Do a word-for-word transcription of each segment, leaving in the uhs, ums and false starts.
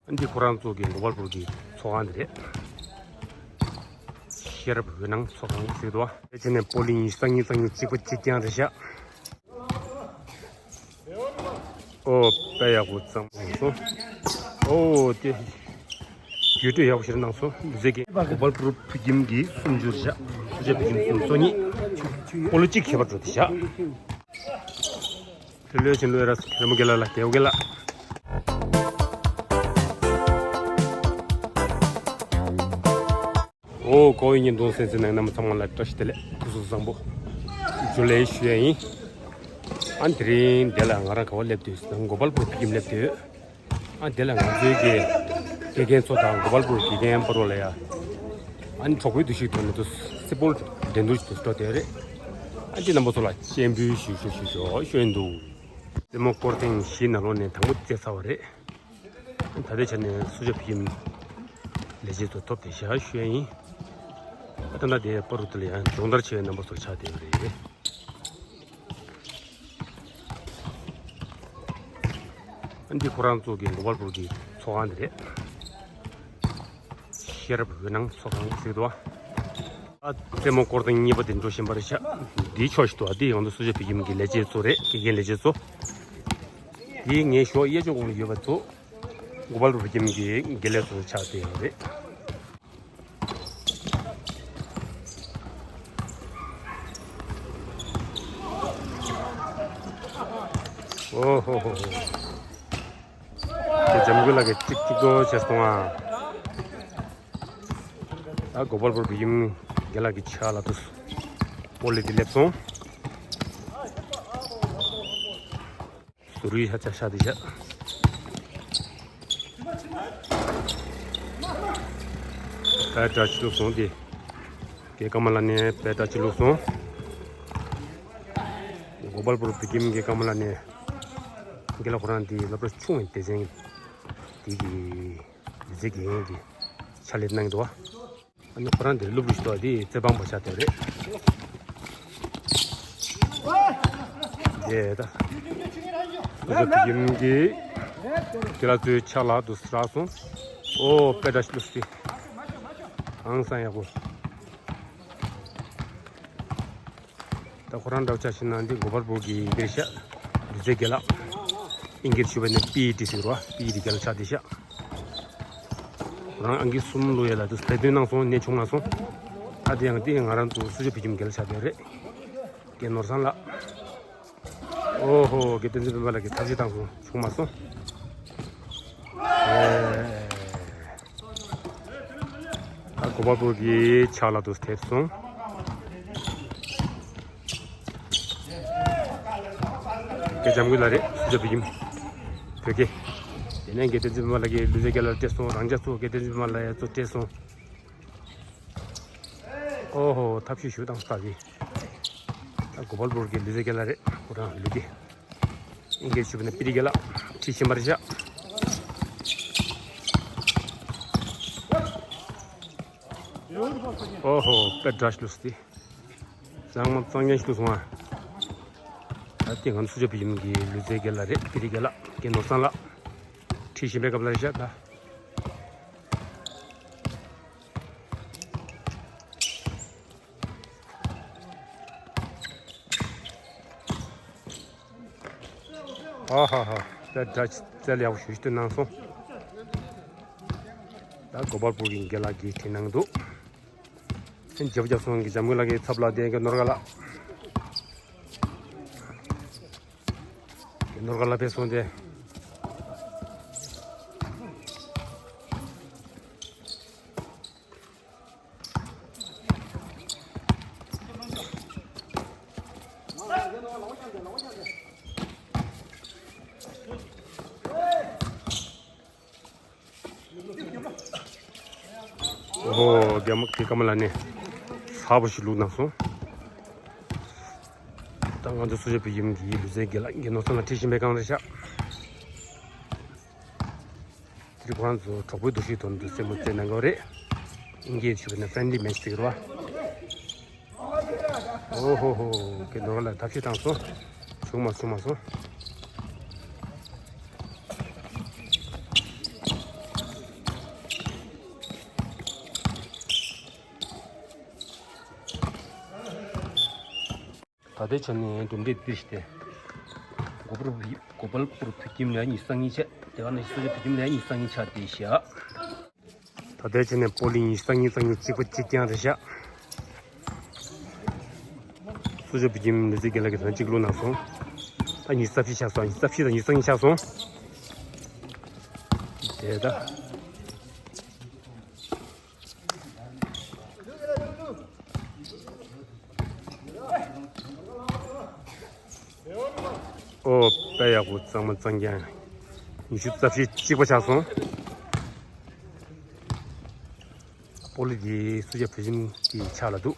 འདི་ཁོ་རང་ཚོ་གི་གོ་པལ་པུར་གི་ཚོགས་ཁང་དེ་རེད། ཤེས་རབ་འོད་སྣང་ཚོགས་ཁང་ཟེར་འདུག་བ། དེ་བྱས་ནས་པོ་ལི་ཡིན་སང་ཉིན་སང་ཉིན་གཅིག་པ་གཅིག་རྐྱང་རེད་ཤག་ཨོ་དཔེ་ཡག་པོ་གཙང་མ་སོང་། ཨོ་དེ་བརྒྱུད་སྤྲོད་ཡག་པོ་ཞིག་གནང་སོང་། འདི་ཟེར་གི་གོ་པལ་པུར་བོད་ཁྱིམ་གྱི་སུམ་ཅུ་རེད་ཤག་སུམ་ཅུ་བོད་ཁྱིམ་སུམ་ཅུ་སོ་གཉིས། སྤོ་ལོ་གཅིག་ཁྱད་པར་འགྲོ་དེ་ཤག་དེ་ལོས་ཆེན་ལོས་ར་ར་མོ་རྒན་ལགས་ལ་རྒྱལ་བོ་རྒན་ལགས། ཨོ་ཁོ་བོའི་ཉིན་དུང་སེམས་སེམས་ནང་རྣམ་པ་ཚང་མ་ལ་བཀྲ་ཤིས་བདེ་ལེགས། སྐུ་གཟུགས་བཟང་པོ། ཇུ་ལེ་ཞུ་ཡ་ཡིན། ཨ་དེ་རིང་འདི་ལ་ང་རང་ག་བ་སླེབས་འདུག་ཟེར་ན་གོ་པལ་པུར་བོད་ཁྱིམ་སླེབས་འདུག་ཨ་དེ་ལ་ང་ཚོའི་གི་དགེ་རྒན་ཚོ་དང་གོ་པལ་པུར་དགེ་རྒན་པ་རོ་ལ་ཡ། ཨ་ནི་གྲོགས་པོའི་འདུ་ཤེས་ཐོག་ནས་དུ་སི་པོལ་འགྲན་བསྡུར་ཞིག་ཏུ་འགྲོ་བསྡད་རེད། ཨ་ཅེ་རྣམ་པ་ཚོ་ལ་སྤྱན་འབུལ་ཞུ་ཞུ་ཞུ་ཞུ་ཞུ་ཡིན་འདུག་རྩེད་མོ་སྐོར་ཐེངས་བཞི་ནང་ལོགས་ནས་དང་པོ་རྩེས་ཚར་བ་རེད། ད་ལྟའི་ཆ་ནས་སུ་ཇོ་བོད་ཁྱིམ་ལས་བྱེད་ཚོ་ཐོབ་བསྡད་ཤག་ཞུ་ཡ་ཡིན། ཨ་ད་ལྟ་དེ་པ་རུ་དེ་ལ་ཡང་སྦྱོང་བརྡར་བྱེད་པའི་རྣམ་པ་ཚོར་ཆགས་བསྡད་ཡོད་རེད། ཨ་འདི་ཁོ་རང་ཚོ་གི་གོ་པལ་པུར་གྱི་ཚོགས་ཁང་དེ་རེད། ཤེས་རབ་འོད་སྣང་ཚོགས་ཁང་ཟེར་འདུག་བ། ཨ་རྩེད་མོ་སྐོར་ཐེངས་གཉིས་པ་དེ་འགྲོ་བཞིན་པ་རེད་ཤག་འདིའི་ཕྱོགས་ཤིག་ཏུ་ཨ་འདི་ང་ཚོ་སུ་ཇོ་བོད་ཁྱིམ་གྱི་ལས་བྱེད་ཚོ་རེད། དགེ་རྒན་ལས་བྱེད་ཚོ། དེའི་ངའི་ཞོགས་གཡས་ཕྱོགས་གོང་ལ་ཡོད་པ་ཚོ། གོ་པལ་པུར་བོད་ཁྱིམ་གྱི་དགེ་ལས་ཚོ་ཆགས་བསྡད་ཡོད་རེད། ཨོ་ཧོ་ཧོ་ཧོ། དེ་འཇམ་མགོན་ལགས་ཀྱིས་ཅིག་ཅིག་ཏོ་བྱས་སོང་ཨ། ད་གོ་པལ་པུར་བོད་ཁྱིམ་དགེ་ལགས་ཀྱི་ཕྱག་ལ་དུ་པོ་ལི་དེ་སླེབས་སོང་། ཟུར་རུའི་ཧ་ཅང་ཤ་དེ་བཞག་པད་ཏྲ་ཅི་ལུག་སོང་དེ། རྒན་ཀརྨ་ལགས་ནས་པད་ཏྲ་ཅི་ལུག་སོང་། གོ་པལ་པུར་བོད་ཁྱིམ་རྒན་ཀརྨ་ལགས་ནས། རྒན་ལགས་ཁོ་རང་དེ་སློབ་གྲྭ་ཆུང་བའི་སྡེ་ཚན་དེ་གི་ལུས་རྩལ་དགེ་རྒན་གྱི་ཕྱག་ལས་གནང་གི་འདུག་བ། ཨ་ནི་ཁོ་རང་དེར་སློབ་ཕྲུག་ཞིག་འདུག་དེ་རྩེད་འབངས་པ་ཆགས་བསྡད་རེད། དེ་ད། སློབ་གྲྭ་དེ་ཡུམ་གྱི་དགེ་ལགས་ཚོའི་ཕྱག་ལ་དུ་རག་སོང་། ཨོ་པད་ཏྲ་ཅི་ལུག་སི། ཧང་སང་ཡག་པོ། ད་ཁོ་རང་འདྲ་བོ་ཆ་བཞག་ན་འདི་གོ་པལ་པུར་གྱི་དགེ་ཤ། ལུས་རྩལ་དགེ་ལགས། ཨིན་སྐད་ཞུ་བ་ནི་པི་ཨི་ཊི་ཟེར་བ། པི་ཨི་ཊི་དགེ་ལགས་ཆགས་བསྡད་ཤག་ཁོ་རང་ཨང་ཀི་གསུམ་བླུག་ཡ་ལ་དུ་སྦས་དོན་གནང་སོང་། ནས་བྱུང་མ་སོང་། ད་དེ་ཡང་དེ་ང་རང་ཚོ་སུ་ཇོ་བོད་ཁྱིམ་དགེ་ལགས་ཆགས་བསྡད་རེད། རྒན་ནོར་བཟང་ལགས། ཨོ་ཧོ། རྒན་བསྟན་འཛིན་སྤེན་པ་ལགས་ཀྱིས་ཐབས་ཤེས་བཏང་སོང་། བྱུང་མ་སོང་། ཨེ། ད་གོ་པལ་པུར་གྱི་ཕྱག་ལ་དུ་ཐེབས་སོང་། རྒན་འཇམ་མགོན་ལགས་རེད། སུ་ཇོ་བོད་ཁྱིམ་བོད་དགེ། དེ་ནས་རྒན་བསྟན་འཛིན་སྤེན་པ་ལགས་ཀྱིས་ལུས་རྩལ་དགེ་ལགས་སྤྲད་སོང་། རང་ཅག་ཚོ་རྒན་བསྟན་འཛིན་སྤེན་པ་ལགས་ཡ་ཚོ་སྤྲད་སོང་། ཨོ་ཧོ། ཐབས་ཤེས་ཞུ་དང་ས་གི། ད་གོ་པལ་པུར་གྱི་ལུས་རྩལ་དགེ་ལགས་རེད། ཁོ་རང་ལུས་རྩལ། ཨིན་སྐད་ཞུ་བ་ནི་པི་ཨི་ཊི་དགེ་ལགས། ཁྲིད་བཞིན་པ་རེད་ཤག་ཨོ་ཧོ། པད་ཏྲ་ཅི་ལུག་སི། གཙང་མ་གཙང་རྐྱང་ཞིག་ཏུ་སོང་ཨ། ད་དེ་ང་ཚོ་སུ་ཇོ་བོད་ཁྱིམ་གྱི་ལུས་རྩལ་དགེ་ལགས་རེད། པི་ཨི་ཊི་དགེ་ལགས། རྒན་ནོར་བཟང་ལགས། ཁྲིད་བཞིན་པའི་སྐབས་ལ་རེད་ཤག་ད། ཨ་ཧ་ཧ། ད་ད་རྩལ་ཡག་པོ་ཞེ་པོ་ཅིག་གནང་སོང་། ད་གོ་པལ་པུར་གྱི་རྒན་ལགས་ཀྱིས་ཁྲིད་གནང་འདུག་ཨ་ནི་རྒྱབ་རྒྱབ་སོང་གི་འཇམ་མགོན་ལགས་ཀྱི་ཚབ་ལ་དེ་གི་ནོར་དགའ་ལགས། ནོར་དགའ་ལགས་ཕེབས་སོང་སྟེ། ཨོ་ཧོ། རྒན་མོ་དེ་ཀ་མ་ལ་ནས་ཚ་པོ་ཞིག་བླུགས་གནང་སོང་། ད་ང་ཚོ་སུ་ཇོ་བོད་ཁྱིམ་གྱི་ལུས་རྩལ་དགེ་ལགས་རྒན་ནོར་བཟང་ལགས་ཁྲིད་བཞིན་པའི་སྒང་རེད་ཤག་དེ་རིང་ཁོ་རང་ཚོ་གྲོགས་པོའི་འདུ་ཤེས་ཐོག་ཏུ་རྩེད་མོ་རྩེ་གནང་གི་ཡོད་རེད། ཨིན་སྐད་ཞུ་བ་ན་ཕྲེན་ལི་མེ་ཆི་ཟེར་གི་རེད་བ། ཨོ་ཧོ་ཧོ། རྒན་ནོར་ལགས་ཐབས་ཤེས་བཏང་སོང་། བྱུང་མ་སོང་། བྱུང་མ་སོང་། ད་ལྟའི་ཆ་ནས་གྲུབ་འབྲས་འདིར་སྟེ། གོ་པལ་གོ་པལ་པུར་བོད་ཁྱིམ་ལ་ཉི་ཤུ་རྩ་གཉིས་ཆགས། དེ་ག་ནང་བཞིན་སུ་ཇཱ་བོད་ཁྱིམ་ལ་ཉི་ཤུ་རྩ་གཉིས་ཆགས་ཏེ་བཞག་ད་ལྟའི་ཆ་ནས་པོ་ལི་ཉི་ཤུ་རྩ་གཉིས་རྩ་གཉིས་གཅིག་པ་གཅིག་རྐྱང་རེད་བཞག་སུ་ཇཱ་བོད་ཁྱིམ་ལུས་རྩལ་རྒན་ལགས་ཀྱིས་ད་གཅིག་བླུགས་གནང་སོང་། ད་ཉི་ཤུ་རྩ་བཞི་ཆགས་སོང་། ཉི་ཤུ་རྩ་བཞི་དང་ཉི་ཤུ་རྩ་གཉིས་ཆགས་སོང་། དེ་ད། ཨོ། དཔེ་ཡག་པོ། གཙང་མ་གཙང་རྐྱང་། ཉི་ཤུ་རྩ་བཞི་གཅིག་པ་ཆགས་སོང་། པོ་ལི་དེ་སུ་ཇཱ་བོད་ཁྱིམ་གྱི་ཕྱག་ལ་འདུག་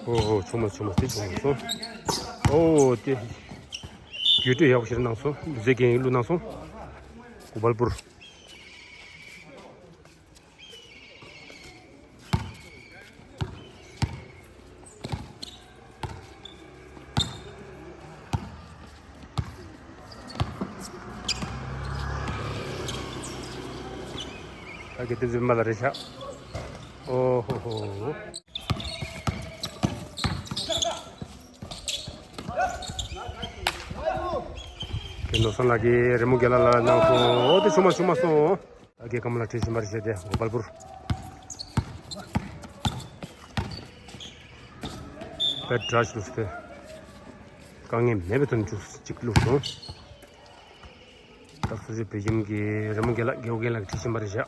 ཨོ་ཧོ། ཆུང་མ་ཆུང་མ་དེ་ཆུང་མ་སོང་། ཨོ་དེ། རྒྱུད་སྤྲོད་ཡག་པོ་ཞིག་གནང་སོང་། ལུས་རྩལ་རྒན་ཡིས་བླུགས་གནང་སོང་། གོ་པལ་པུར། ད་གེ་དེ་འཛིན་མ་ལ་རེ་བཞག་ཨོ་ཧོ་ཧོ། གེ་ནོར་བཟང་ལགས་ཀྱིས་རི་མོ་རྒན་ལགས་ལ་གནང་སོང་། ཨོ་དེ་ཆུང་མ་ཆུང་མ་སོང་། ད་རྒན་ཀརྨ་ལགས་ཁྲིད་བཞིན་པ་རེད་བྱས་ཏེ་གོ་པལ་པུར། དཔེ་དྲག་ཞིག་སྟེ། དཀའ་ངལ་མེད་པའི་ཐོག་ནས་ཅིག་བླུགས་སོང་། ད་སུ་ཇཱ་བོད་ཁྱིམ་གྱི་རི་མོ་རྒན་ལགས། རྒན་པོ་རྒན་ལགས་ཀྱིས་ཁྲིད་བཞིན་པ་རེད་བཞག་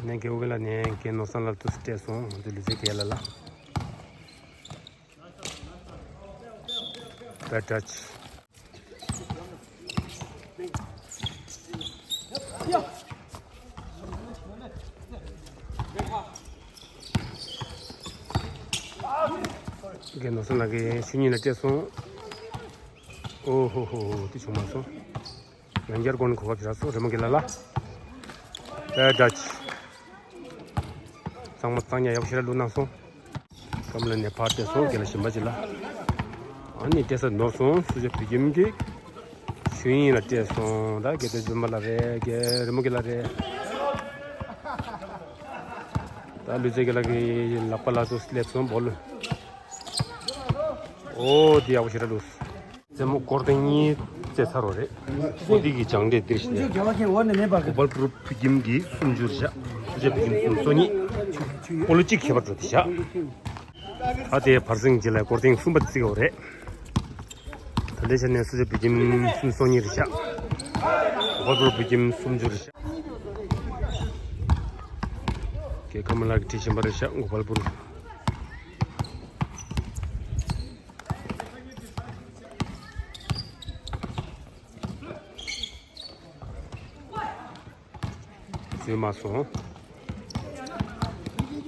ནས་རྒན་པོ་རྒན་ལགས་ནས་རྒན་ནོར་བཟང་ལགས་ལ་ཏོག་ཙམ་སྤྲད་སོང་། ང་ཚོའི་ལུས་རྩལ་རྒན་ལགས་ལ། དཔེ་དྲག་རྒན་ནོར་བཟང་ལགས་ཀྱིས་ཆོས་ཉིད་ལ་སྤྲད་སོང་། ཨོ་ཧོ་ཧོ་ཧོ། དེ་བྱུང་མ་སོང་། ཡང་བསྐྱར་སྒོ་ནས་གོ་སྐབས་ཞིག་རག་སོང་། རི་མོ་རྒན་ལགས་ལ། དཔེ་དྲག་གཙང་མ་གཙང་རྐྱང་ཡག་པོ་ཞེ་དྲག་བླུགས་གནང་སོང་། སྐམ་ལ་ནས་ཕར་སྤྲད་སོང་། རྒན་ལགས་གཞན་པ་ཅིག་ལ། ཨ་ནི་སྤྲད་ས་ནོར་སོང་། སུ་ཇཱ་བོད་ཁྱིམ་གྱི་ཆོས་དབྱིངས་ལ་སྤྲད་སོང་། ད་རྒན་པོ་འཛིན་མ་ལགས་རེད། རྒན་རི་མོ་རྒན་ལགས་རེད། ད་ལུས་རྩལ་རྒན་ལགས་ཀྱི་ལག་པ་ལ་ཏོག་ཙམ་སླེབས་སོང་། བོ་ལུ། ཨོ་དེ་ཡག་པོ་ཞེ་དྲག་བླུགས། རྩེད་མོ་སྐོར་ཐེངས་གཉིས་རྩེས་ཚར་བ་རེད། ཨོ་དེ་གི་སྦྱང་འབྲས་འདིར་བཞག་གོ་པལ་པུར་བོད་ཁྱིམ་གྱིས་སུམ་ཅུ་རེད་བཞག་སུ་ཇཱ་བོད་ཁྱིམ་སུམ་ཅུ་སོ་གཉིས། སྤོ་ལོ་གཅིག་ཁྱད་པར་འགྲོ་དེ་བཞག་ཨ་དེ་བར་སེང་རྗེས་ལ་སྐོར་ཐེངས་གསུམ་པ་བརྩི་དགོས་རེད། ད་ལྟའི་ཆ་ནས་སུ་ཇཱ་བོད་ཁྱིམ་སུམ་ཅུ་སོ་གཉིས་རེད་བཞག་གོ་པལ་པུར་བོད་ཁྱིམ་སུམ་ཅུ་རེད་བཞག་རྒན་ཀརྨ་ལགས་ཀྱིས་ཁྲིད་བཞིན་པ་རེད་བཞག་གོ་པལ་པུར། བཟོས་མ་སོང་།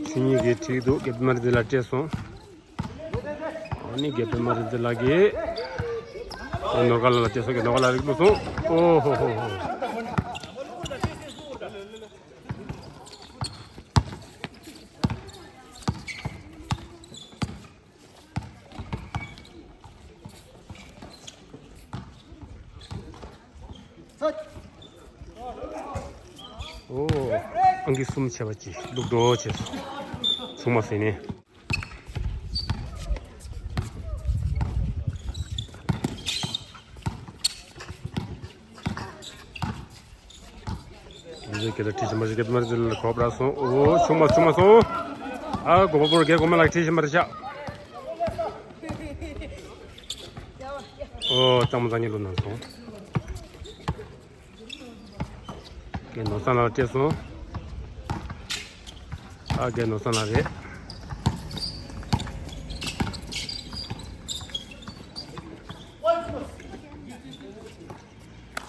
ཆོས་ཉིད་ཀྱིས་ཁྲིད་འདུག་རྒན་པོ་མ་རི་འཛིན་ལ་སྤྲད་སོང་། ཨ་ནི་རྒན་པོ་མ་རི་འཛིན་ལགས་ཀྱིས་ནོར་དཀར་ལགས་ལ་སྤྲད་སོང་། རྒན་ནོར་དཀར་ལགས་རིག་བླུགས་སོང་། ཨོ་ཧོ་ཧོ་ཧོ། ཨོ། ཨང་ཀི་གསུམ་བྱས་པ་ཅིག་བླུགས་འགྲོ་བྱས་སོང་། བྱུང་མ་ཟིན་ནས། ལུས་རྩལ་རྒན་ལགས་ཁྲིད་བཞིན་པ་རེད། རྒན་པོ་མ་རི་འཛིན་ལགས་གོ་སྐབས་རག་སོང་། ཨོ་བྱུང་མ་བྱུང་མ་སོང་། ཨ་གོ་པལ་པུར་རྒན་གོང་མ་ལགས་ཁྲིད་བཞིན་པ་རེད་བཞག་ཨོ་གཙང་མ་གཙང་རྐྱང་བླུགས་གནང་སོང་། རྒན་ནོར་བཟང་ལགས་ལ་སྤྲད་སོང་། ཨ་རྒན་ནོར་བཟང་ལགས་རེད།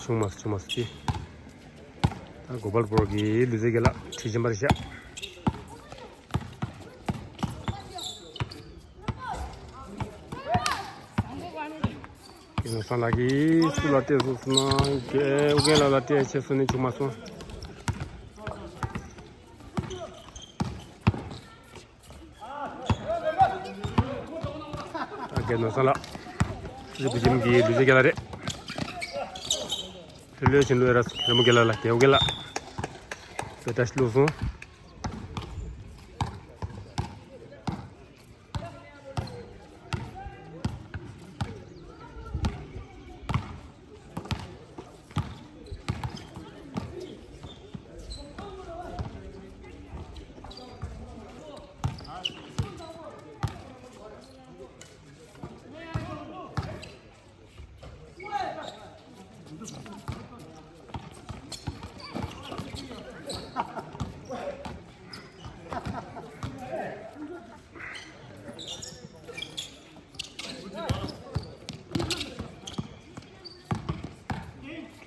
བྱུང་མ་སོང་། བྱུང་མ་སོང་། ཅི། ད་གོ་པལ་པུར་གྱི་ལུས་རྩལ་རྒན་ལགས་ཁྲིད་བཞིན་པ་རེད་བཞག་རྒན་ནོར་བཟང་ལགས་ཀྱིས་སུ་ལ་སྤྲད་སོང་ཟེར་ན། རྒན་ཨོ་རྒན་ལགས་ལ་སྤྲད་བྱས་སོང་ནས་བྱུང་མ་སོང་། རྒན་ནོར་བཟང་ལགས། སུ་ཇི་བུ་ཇིམ་གྱི་ལུས་རྩལ་རྒན་ལགས་རེད། ལྷོད་ལྷོད་བྱས་ལོས་ར་རི་མོ་རྒན་ལགས་ལ་རྒྱལ་པོ་རྒན་ལགས། དཔེ་བཀྲ་ཤིས་ལོས་སོང་།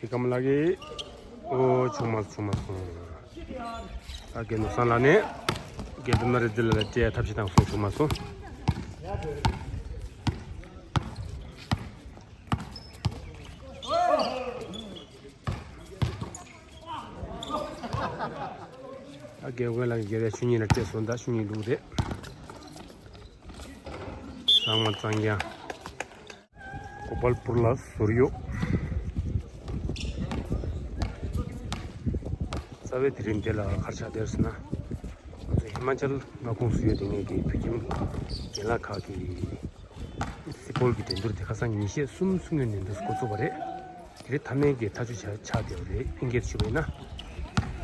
ཁྱེད་ཀམ་ལགས་ཀྱིས། ཨོ་བྱུང་མ་བྱུང་མ་སོང་། ཨ་རྒན་ནོར་བཟང་ལགས་ནས་རྒན་པོ་མ་རི་ཛི་ལ་ལ་སྤྲད་ཐབས་ཤེས་བཏང་སོང་། བྱུང་མ་སོང་། ཨ་རྒན་པོ་ལགས་ཀྱིས་རྒན་པོ་ཆུ་གཉིས་ལ་སྤྲད་སོང་། ད་ཆུ་གཉིས་ལུག་རེད། གཙང་མ་གཙང་རྐྱང་། གོ་པལ་པུར་ལ་ཟུར་གཡོག་རྩ་བའི་དེ་རིང་འདི་ལ་ག་རེ་ཆགས་བསྡད་ཟེར་ན། ང་ཚོ་ཧི་མ་ཅལ་མངའ་ཁོངས་སུ་ཡོད་དེ་ངེད་ཀྱི་བོད་ཁྱིམ་རྒན་ལགས་ཁག་གི་སི་པོལ་གྱི་འགྲན་བསྡུར་དེ་ཁ་སང་ཉིན་ཤས་གསུམ་གསུམ་གྱི་ནང་དུ་འགོ་བཙུགས་པ་རེད། དེ་རིང་མཐའ་མའི་གི་མཐའ་མཇུག་ཆགས་ཆགས་བསྡད་པ་རེད། ཨིན་སྐད་དུ་ཞུ་བ་ཡིན་ན་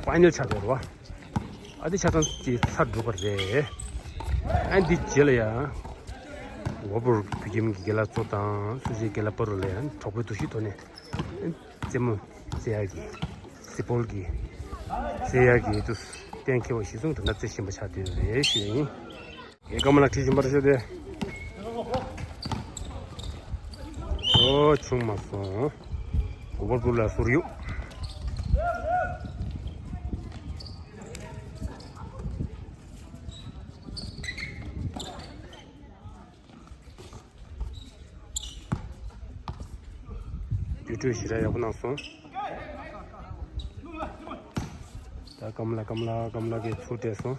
ཕའི་ནལ་ཆགས་བསྡད་པ་རེད་བ། ཨ་དེ་ཆ་ཚང་ཅིག་ཚར་འགྲོ་བ་རེད། ཨ་འདི་རྗེས་ལ་ཡང་གོ་པལ་པུར་བོད་ཁྱིམ་གྱི་རྒན་ལགས་ཚོ་དང་སུ་ཇི་རྒན་ལགས་བར་ལ་ཡང་གྲོགས་པོའི་འདུ་ཤེས་ཐོག་ནས་རྩེད་མོ་རྩེ་ཡག་གི་སི་པོལ་གྱི་རྩེ་ཡག་གི་དུ་གཏན་འཁེལ་བ་གཞིར་བཟུང་དུ་ན་རྩེ་བཞིན་པ་ཆགས་བསྡད་ཡོད་རེད་ཞུ་ཡིན། རྒན་ཀམ་ལགས་ཁྲིད་བཞིན་པ་རེད་ཤག་དེ། ཨོ་བྱུང་མ་སོང་། གོ་པལ་པུར་ལ་ཟུར་གཡོག་བརྒྱུད་སྤྲོད་ཞེ་དྲག་ཡག་པོ་གནང་སོང་། ད་ཀམ་ལགས་ཀམ་ལགས་ཀམ་ལགས་ཀྱིས་ཚུར་སྤྲད་སོང་།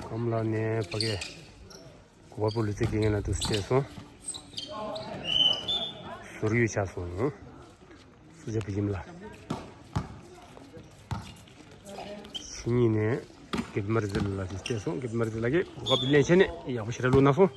ཀམ་ལགས་ནས་ཕ་གི་གོ་པལ་པུར་ལུས་རྩལ་དགེ་རྒན་ལགས་འདུག་སེ་སྤྲད་སོང་། ཟུར་གཡོག་ཆགས་སོང་། སུ་ཇི་བུ་ཁྱིམ་ལགས། ཆུ་གཉིས་ནས་རྒན་པོ་མ་རི་ཛི་ལ་ལ་དེ་སྤྲད་སོང་། རྒན་པོ་མ་རི་ཛི་ལ་གིས་གོ་སྐབས་དེ་ལེན་བྱས་ནས་ཡག་པོ་ཞེ་དྲག་བླུགས་གནང་སོང་།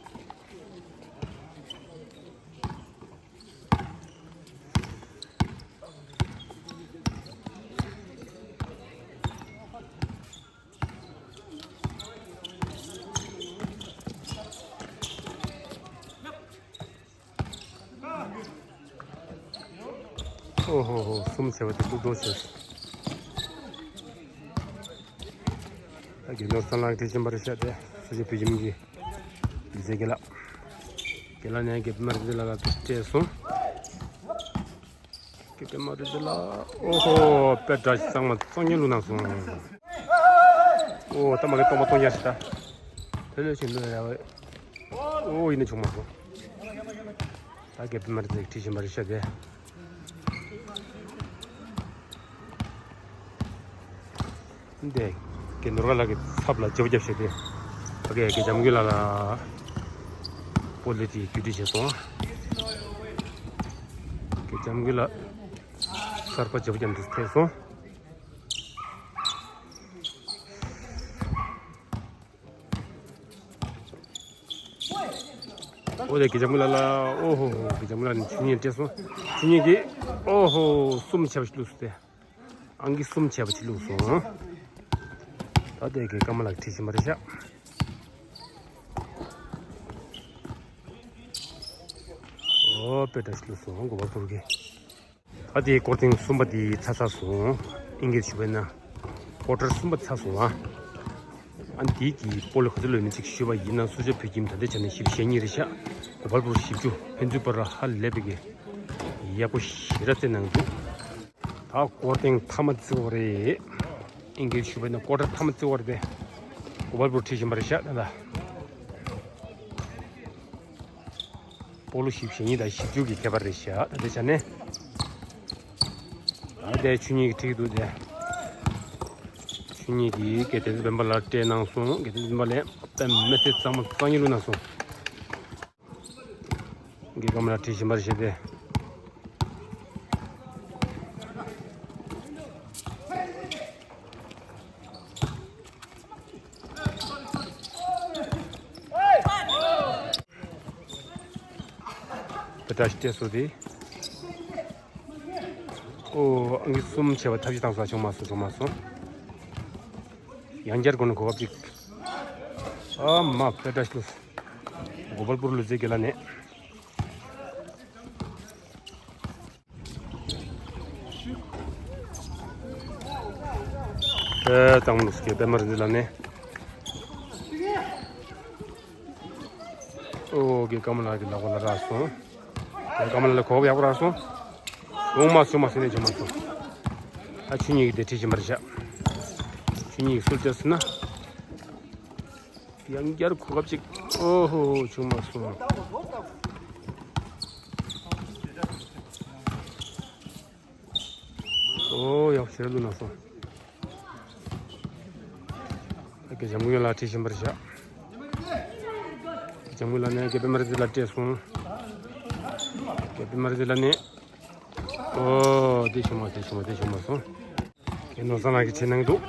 ཨོ་ཧོ་ཧོ། གསུམ་བྱས་པ་དེ་ལུག་འགྲོ་བྱས། ད་རྒན་ནོར་བཟང་ལགས་ཁྲིད་བཞིན་པ་རེད་ཤག་དེ་སུ་ཇི་བུ་ཁྱིམ་གྱི་ལུས་རྩལ་རྒན་ལགས། རྒན་ལགས་ནས་རྒན་པོ་མ་རི་ཛི་ལ་ལ་དེ་སྤྲད་སོང་། རྒན་པོ་མ་རི་ཛི་ལ། ཨོ་ཧོ། དཔེ་འདྲ་གཙང་མ་གཙང་རྐྱང་བླུགས་གནང་སོང་། ཨོ་ད་མ་གི་སྟོང་པ་སྟོང་རྐྱང་ཞིག་ད། ལྷོད་ལྷོད་བྱས་ལོས་ར་བས། ཨོ་ཡིན་ན་བྱུང་མ་སོང་། ད་རྒན་པོ་མ་རི་ཛི་ཁྲིད་བཞིན་པ་རེད་ཤག་དེ། འདི་རྒན་ནོར་བཟང་ལགས་ཀྱི་ཚབ་ལ་བརྗེ་པོ་བརྒྱབ་བྱས་ཏེ། ཕ་གིའི་རྒན་འཇམ་མགོན་ལགས་ལ་སྤོ་ལོ་དེ་བརྒྱུད་སྤྲོད་བྱས་སོང་། རྒན་འཇམ་མགོན་ལགས་གསར་པ་བརྗེ་པོ་བརྒྱབ་འདུག་ཐེབས་སོང་། ཨོ་དེ་རྒན་འཇམ་མགོན་ལགས་ལ། ཨོ་ཧོ་ཧོ། རྒན་འཇམ་མགོན་ལགས་ནས་ཆུ་གཉིས་སྤྲད་སོང་། ཆུ་གཉིས་ཀྱིས་ཨོ་ཧོ་གསུམ་བྱས་པ་ཞིག་བླུགས་སོང་སྟེ། ཨང་ཀི་གསུམ་བྱས་པ་ཅིག་བླུགས་སོང་། ད་ལྟའི་གི་ཀརྨ་ལགས་ཁྲིད་བཞིན་པ་རེད་ཤག་ཨོ་དཔེ་འདྲ་ཞིག་བླུགས་སོང་གོ་པལ་པུར་གྱིས། ད་ལྟའི་སྐོར་ཐེངས་གསུམ་པ་དེ་ཚར་ཚར་སོང་། ཨིན་སྐད་ཞུ་བས་ན་ཀོ་ཊར་གསུམ་པ་ཚར་སོང་ཨ། ཨ་འདིའི་གི་སྤོ་ལོ་ག་ཚོད་ལོས་ནི་ཅིག་ཞུས་པ་ཡིན་ན། སུ་ཇི་བུ་ཁྱིམ་ད་ལྟའི་ཆ་ནས་བཞི་བཅུ་ཞེ་གཉིས་རེད་ཤག་གོ་པལ་པུར་བཞི་བཅུ། ཕན་ཚུན་བར་ཧ་ལས་པའི་གི་ཡག་པོ་ཞེ་དྲག་རྩེད་གནང་འདུག་ད་སྐོར་ཐེངས་མཐའ་མ་བརྩི་བ་རེད། ཨིན་སྐད་ཞུ་བས་ན་ཀོ་ཊར་མཐའ་མ་བརྩི་བ་རེད་དེ། གོ་པལ་པུར་ཁྲིད་བཞིན་པ་རེད་ཤག་ད་ལྟ་སྤོ་ལོ་བཞི་བཅུ་ཞེ་གཉིས་དང་བཞི་བཅུ་གི་ཁྱད་པར་རེད་ཤག་ད་ལྟའི་ཆ་ནས། ད་ལྟའི་ཆུ་གཉིས་ཀྱིས་ཁྲིད་འདུག་དེ། ཆོས་ཉིད་ཀྱིས་དགེ་ལྡན་སྤེན་པ་ལ་སྤྲད་གནང་སོང་། དགེ་ལྡན་སྤེན་པ་ལས་དཔེ་མི་སྲིད་གཙང་མ་གཙང་ཉིད་བླུགས་གནང་སོང་། དགེ་ཀ་མ་ལ་ཁྲིད་བཞིན་པར་བྱས་ཏེ། དཔེ་བཀྲ་ཤིས་བཀྲ་སོང་དེ། ཨོ། ཨང་ཀི་གསུམ་བྱས་པ་ཐབས་ཤེས་བཏང་སོང་། བྱུང་མ་སོང་། བྱུང་མ་སོང་། ཡང་བསྐྱར་དགོངས་ནས་གོ་སྐབས་ཅིག་ཨ་མ་དཔེ་བཀྲ་ཤིས་ལོ། གོ་པལ་པུར་ལུས་རྩལ་དགེ་ལགས་ནས། ཨེ་དང་མོ་སྐྱེ་པད་མ་རིག་འཛིན་ལགས་ནས། ཨོ་དགེ་ཀ་མ་ལ་གི་ལག་པ་ལ་རག་སོང་། དགེ་ཀ་མ་ལ་ལ་གོ་བ་ཡག་པོ་རག་སོང་། འོང་མ་སོང་མ་སོང་ནས་བྱུང་མ་སོང་། ཨ་ཆོས་ཉིད་ཀྱི་དེ་ཁྲིད་བཞིན་པར་བཞག་ཆོས་ཉིད་ཀྱི་སུལ་ཏེ་སོང་ན། ཡང་བསྐྱར་གོ་སྐབས་ཅིག་ཨོ་ཧོ་ཧོ་བྱུང་མ་སོང་། ཨོ་ཡག་ཞེ་དྲག་བླུགས་གནང་སོང་། ཨ་ཀེ་འཇམ་མགོན་ལགས་ཁྲིད་བཞིན་པར་བཞག་འཇམ་མགོན་ལགས་ནས་ཨ་ཀེ་པད་མ་རིག་འཛིན་ལགས་སྤྲད་སོང་། ཨ་ཀེ་པད་མ་རིག་འཛིན་ལགས་ནས། ཨོ་དེ་བྱུང་མ་སོང་། དེ་བྱུང་མ་སོང་། དེ་བྱུང་མ་སོང་། ཨ་ཀེ་ནོར་བཟང་ལགས་ཀྱིས་ཁྲིད་གནང་གི་འདུག་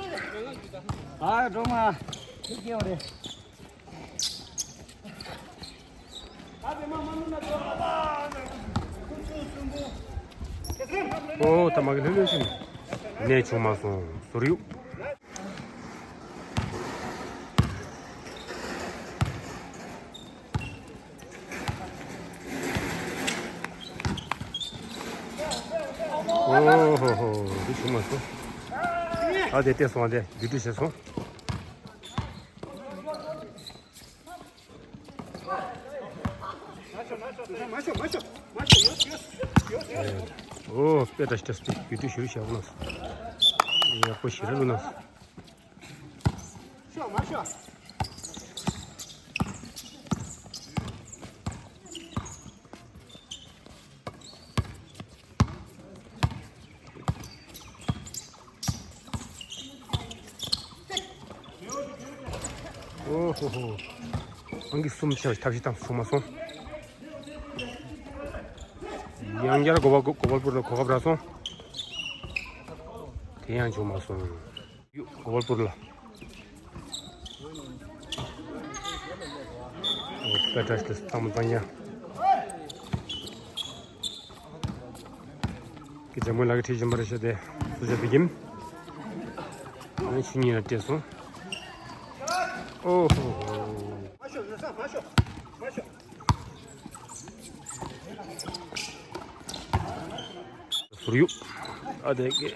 ཨ་སྒྲོལ་མ། ཁྱེད་སྐྱེ་བ་རེད། ཨོ་ད་མ་གི་ལྷོད་ལྷོད་བྱས་ནས། ནས་བྱུང་མ་སོང་། ཟུར་གཡུག་ཨོ་ཧོ་ཧོ། འདི་བྱུང་མ་སོང་། ཨ་དེ་བལྟས་སོང་། ཨ་དེ་བརྒྱུད་སྤྲོད་བྱས་སོང་། ཨོ་དཔེ་བཀྲ་ཤིས་བཀྲ་སོང་། བརྒྱུད་སྤྲོད་ཞུ་བྱ་བ་ན། ཡག་པོ་ཞེ་དྲག་བླུགས་གནང་། ཨོ་ཧོ་ཧོ། ཨང་ཀི་གསུམ་ཆེ་བ་ཐབས་ཤེས་བཏང་སོང་། བྱུང་མ་སོང་། ཡང་བསྐྱར་གོ་པལ་གོ་པལ་པུར་ལ་གོ་སྐབས་རག་སོང་། དེ་ཡང་བྱུང་མ་སོང་། གོ་པལ་པུར་ལ། ཨོ་དཔེ་བཀྲ་ཤིས་བཏང་མ་བཏང་ཡ། ཀི་འཇམ་མགོན་ལགས་ཀྱིས་ཁྲིད་བཞིན་པ་རེད་ཤག་དེ་སུ་ཇཱ་བི་ཀིམ། ཨ་ནི་ཆོས་ཉིད་ལ་སྤྲད་སོང་། ཨོ་ཧོ་ཧོ། ཟུར་གཡུག་ཨ་དེ་ཀེ།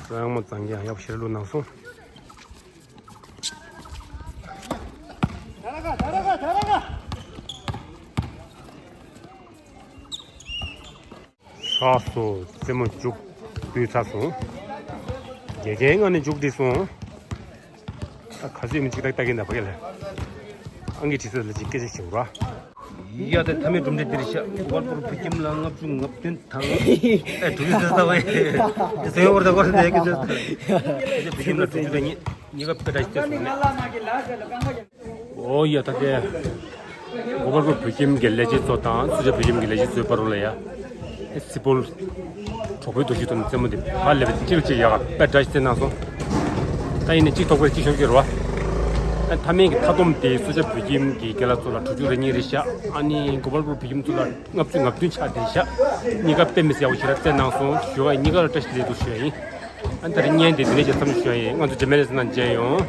གཙང་མ་གཙང་རྐྱང་ཡག་པོ་ཞེ་དྲག་བླུགས་གནང་སོང་། ཧྲག་སོ། རྩེད་མོ་མཇུག་བསྡུས་ཚར་སོང་། རྒྱལ་ཁའི་ངང་ནས་མཇུག་བསྒྲིལ་སོང་། ད་ག་ཚོད་མི་གཅིག་ཏག་ཏག་ཡིན་ད་ཕ་གི་ལ། ཨང་ཀི་ཁྲིད་ས་ལ་ཅིག་སྐད་ཆ་བྱེད་དགོས་ར། ཡ་ད་མཐའ་མའི་གྲུབ་འབྲས་འདི་རེད་ཤག་གོ་པལ་པུར་བོད་ཁྱིམ་ལ་ལྔ་བཅུ་ང་བདུན་དང་། ཨེ་དྲུག་ཅུ་ཙམ་ལྟ་བ་ཡིན། དེ་ཚོའི་བར་དུ་བར་དུ་ཡ་གི་ཚོད་ལྟ། བོད་ཁྱིམ་ལ་དྲུག་ཅུ་དང་གཉིས་གཉིས་ཀ་དཔེ་བཀྲ་ཤིས་བདེ་སོང་ངས། ཨོ་ཡ་ད་དེ། གོ་པལ་པུར་བོད་ཁྱིམ་གྱི་ལས་བྱེད་ཚོ་དང་སུ་ཇཱ་བོད་ཁྱིམ་གྱི་ལས་བྱེད་ཚོའི་བར་ལ་ཡ། སི་པོལ་གྲོགས་པོའི་རྡོ་རྗེ་ཐོག་ནས་རྩེད་མོ་དེ་ཧ་ལས་པའི་གཅིག་ལ་གཅིག་ཡག་དཔེ་བཀྲ་ཤིས་བརྩེགས་གནང་སོང་། ད་ཡིན་ནའི་གཅིག་ཐོག་པའི་གཅིག་ཤོར་གྱི་རེད་བ། ཨ་མཐའ་མའི་གི་མཐའ་སྡོམ་དེ་སུ་ཇཱ་བོད་ཁྱིམ་གྱི་རྒན་ལགས་ཚོ་ལ་དྲུག་ཅུ་རེ་གཉིས་རེད་ཤག་ཨ་ནི་གོ་པལ་པུར་བོད་ཁྱིམ་ཚོ་ལ་ལྔ་བཅུ་ང་བདུན་ཆགས་བསྡད་ཤག་གཉིས་ཀ་དཔེ་མི་སྲིད་ཡག་པོ་ཞེ་དྲག་རྩེད་གནང་སོང་ཞུ་བ་ཡིན། གཉིས་ཀ་ལ་བཀྲ་ཤིས་བདེ་ལེགས་འདུག་ཞུ་བ་ཡིན། ཨ་ད་རེས་བརྙན་དེ་འདི་ནས་ཀྱང་མཚམས་ཞུ་བ་ཡིན། ང་ཚོ་རྗེས་མའི་ལེ་ཚན་ནང་མཇལ་ཡོང་།